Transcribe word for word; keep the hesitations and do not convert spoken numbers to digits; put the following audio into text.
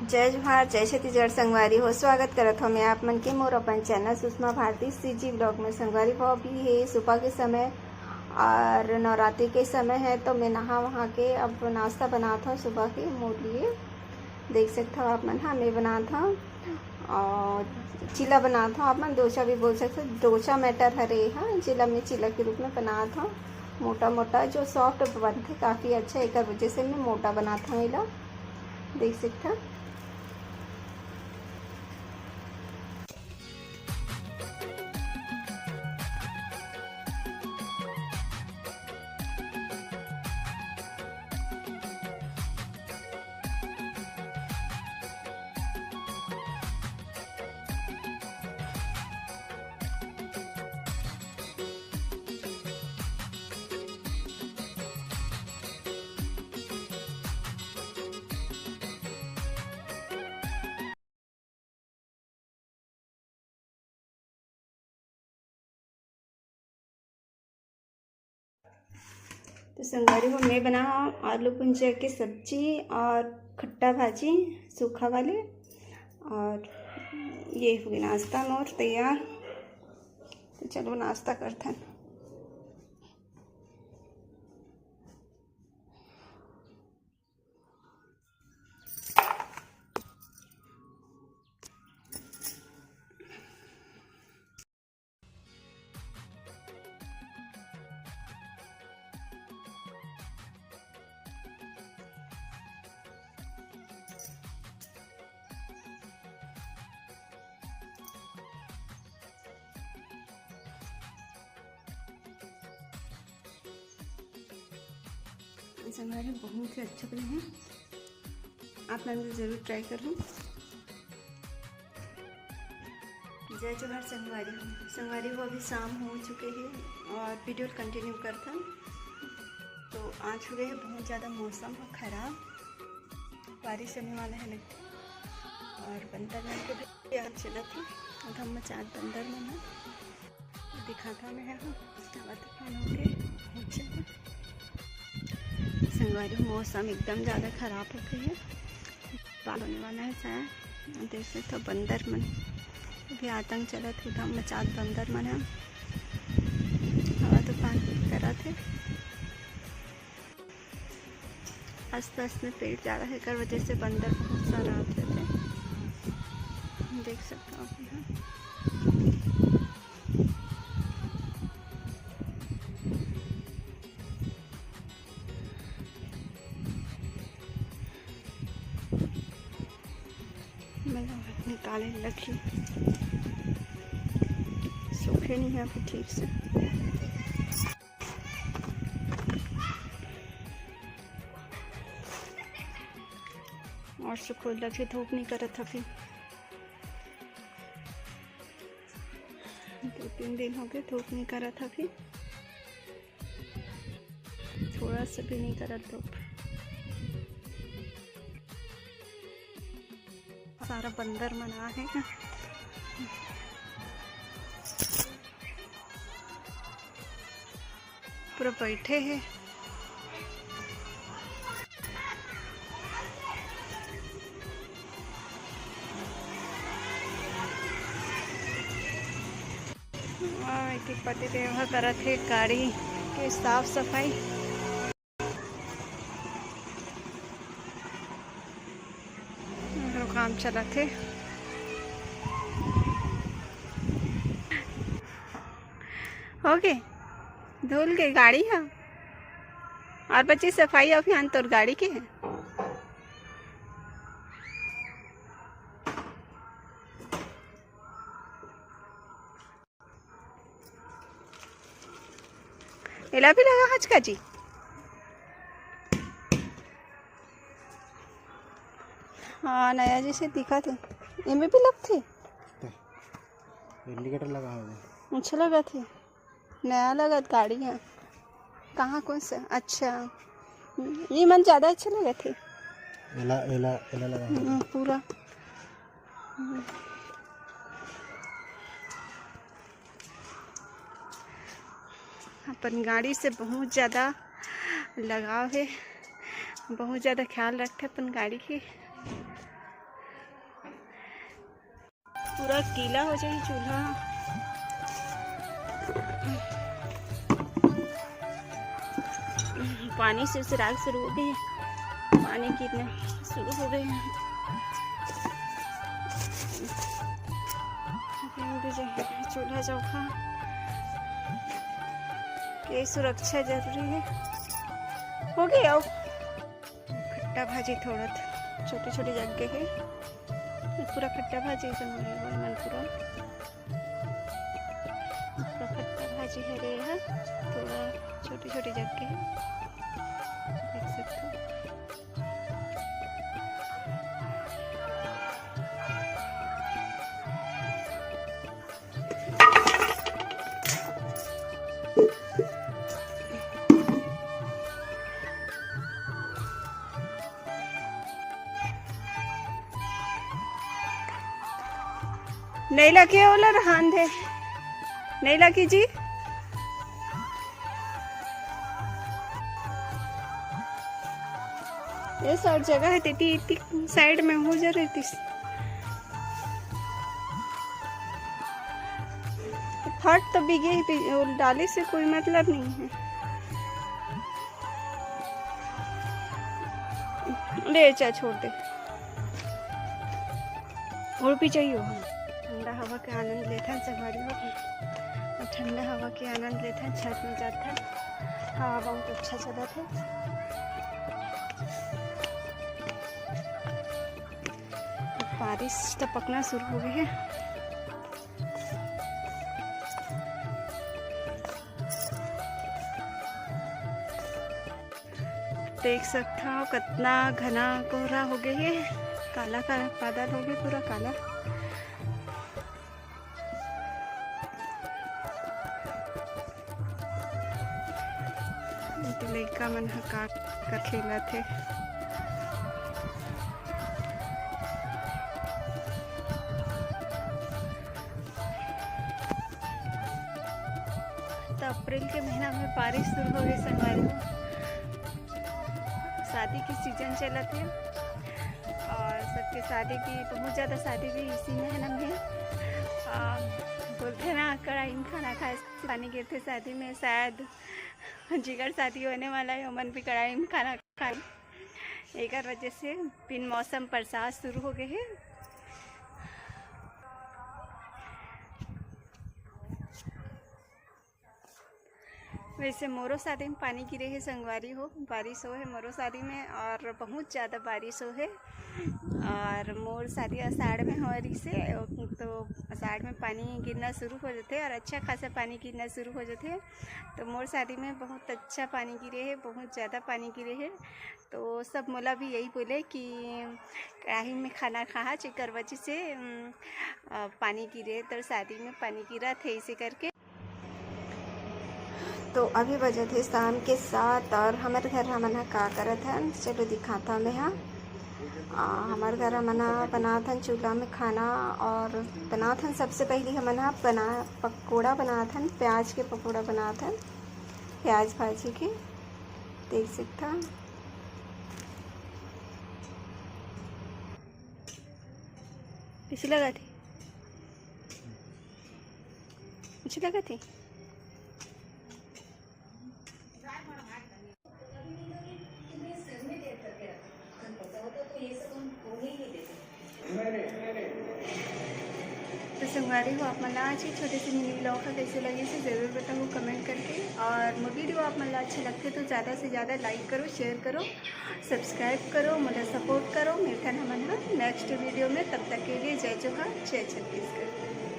जय जोहार, जय छत्तीसगढ़ संगवारी हो। स्वागत करत हो मैं आप मन के मोर अपन चैनल सुषमा भारती सीजी ब्लॉग में। संगवारी हो, अभी हे सुबह के समय और नवरात्रि के समय है, तो मैं नहा वहा के अब नाश्ता बनात हव सुबह के मोर लिए। देख सकत हव आप मन, हाँ, मैं बनात हव और चीला बनात हव, आप मन डोसा भी बोल सकत हव। डोसा matter हरे, हाँ, जेला मैं चीला के रूप में बनात हव। मोटा मोटा जो soft बनथे, काफ़ी अच्छा, एकर वजह से मैं मोटा बनात हव एला। देख सकत हव। तो संगवारी हो, मैं बनाए हव आलू भुंजिया के सब्जी और खट्टा भाजी सूखा वाले। और ये हो गे नाश्ता मोर तैयार। तो चलो नाश्ता करथन। संगवारी, बहुत ही अच्छा बने हे, आप मन भी जरूर try करहू। जय जोहार संगवारी हो। संगवारी हो, अभी शाम हो चुके हे और video continue करथन। तो आज हो गए हे बहुत ज़्यादा मौसम ह खराब, बारिश होने वाला है लगता है। और बंदर मन के भी यहाँ चलत हे, उधम मचात बंदर मन ह। दिखाता मैं यहाँ, हवा तूफान हो गए। अच्छा। संगवारी, मौसम एकदम ज़्यादा खराब हो गई है, बाल होने वाला है शायद। देख सकते हो बंदर मन भी आतंक चलत हे, उधम मचात बंदर मन है, हवा तूफान करत हे। आसपास में पेड़ ज़्यादा है, एकर वजह से बंदर बहुत सारा आते थे, देख सकते हो आप यहाँ। मैं निकाले लगी, सूखे नहीं है अभी ठीक से। और सुखोल लगे, धूप नहीं करत अभी। दो तीन दिन हो गए, धूप नहीं करत अभी, थोड़ा सा भी नहीं करत धूप। सारा बंदर मन आ हे, पूरा बैठे हे। और एती पति देव ह करत हे गाड़ी के साफ सफाई। हमरो काम चलत हे। हो गे, धुल गे गाड़ी ह। और बची सफाई अभियान तोर गाड़ी के हे। एला भी लगा हच का जी। हाँ, नया जैसे दिखत हे। एमे भी लगथे। Indicator लगा हो। अच्छा लगत हे, नया लगत गाड़ी हे। कहाँ, कौन सा? अच्छा, ये मन ज़्यादा अच्छा लगत हे। एला, एला, एला लगा हो। हम्म, पूरा। हम्म। अपन गाड़ी से बहुत ज़्यादा लगाव हे, बहुत ज़्यादा ख्याल रखथे अपन गाड़ी के। पूरा गीला हो जाही चूल्हा। पानी सिरसिराए शुरू हो गए, पानी गिरना शुरू हो गए। चूल्हा चौका के सुरक्षा जरूरी है। हो गया। खट्टा भाजी थोड़ा छोटी छोटी जगह है, पूरा खट्टा भाजी मन पूरा। तो खट्टा भाजी हरे ह, थोड़ा छोटी छोटी जगह के देख सकते हो। नहीं लगे ओला रहान दे, नहीं लगी जी। ये सब जगह है, तेती इतनी साइड में हो जा रहती। फट तो बिगे ही, डाली से कोई मतलब नहीं है। ले चा छोड़ दे। और भी चाहिए हम। ठंडा हवा के आनंद लेथन संगवारी हो। ठंडा हवा के आनंद लेथन, छत में जाथन। हवा बहुत अच्छा चलत है। बारिश टपकना शुरू हो गई है। देख सकथव कतना घना कोहरा हो गए हे, काला काला बादल हो गए, पूरा काला। ये तो लइका मन ह का, का खेलत हे। तो अप्रैल के महीना में बारिश शुरू हो गई संगवारी हो। शादी की सीजन चलत है और सबके शादी भी, बहुत ज़्यादा शादी भी इसी महीना में है। आ, बोलते ना, कढ़ाई में खाना खाए से पानी गिरते शादी में, शायद जिगर शादी होने वाला है, ओमन भी कढ़ाई में खाना खाए। एकर वजह से बिन मौसम बरसात शुरू हो गए है। वैसे मोरो शादी में पानी गिरे है संगवारी हो, बारिश हो है मोरो शादी में और बहुत ज़्यादा बारिश हो है। और मोर शादी आषाढ़ में हो रही से, तो आषाढ़ में पानी गिरना शुरू हो जाते और अच्छा खासा पानी गिरना शुरू हो जाते। तो मोर शादी में बहुत अच्छा पानी गिरे है, बहुत ज़्यादा पानी गिरे है। तो सब मोला भी यही बोले कि कढ़ाई में खाना खाहा, जेकर वजह से, उम, अ, पानी गिरे, तो शादी में पानी गिरा थे, इसे करके। तो अभी बजत हे शाम के सात और हमर घर हमन ह का करत हन, चलो दिखाता मैं हा। आ, हमर घर हमन ह बनात हन चूल्हा में खाना और बनात हन, सबसे पहली हमन ह बना, पकोड़ा बनात हन, प्याज के पकोड़ा बनात हन, प्याज भाजी के, देख सकता। कैसे लगा थी? अच्छी लगा थी। तो संगवारी हो, आप मन ला आज ये छोटे से मिनी व्लॉग ह कैसे लगे से जरूर बताओ कमेंट करके। और मोर वीडियो आप मन ला अच्छा लगथे तो ज़्यादा से ज़्यादा लाइक करो, शेयर करो, सब्सक्राइब करो, मोला सपोर्ट करो। मिलथन हमन ह नेक्स्ट वीडियो में, तब तक के लिए जय जोहार, जय छत्तीसगढ़।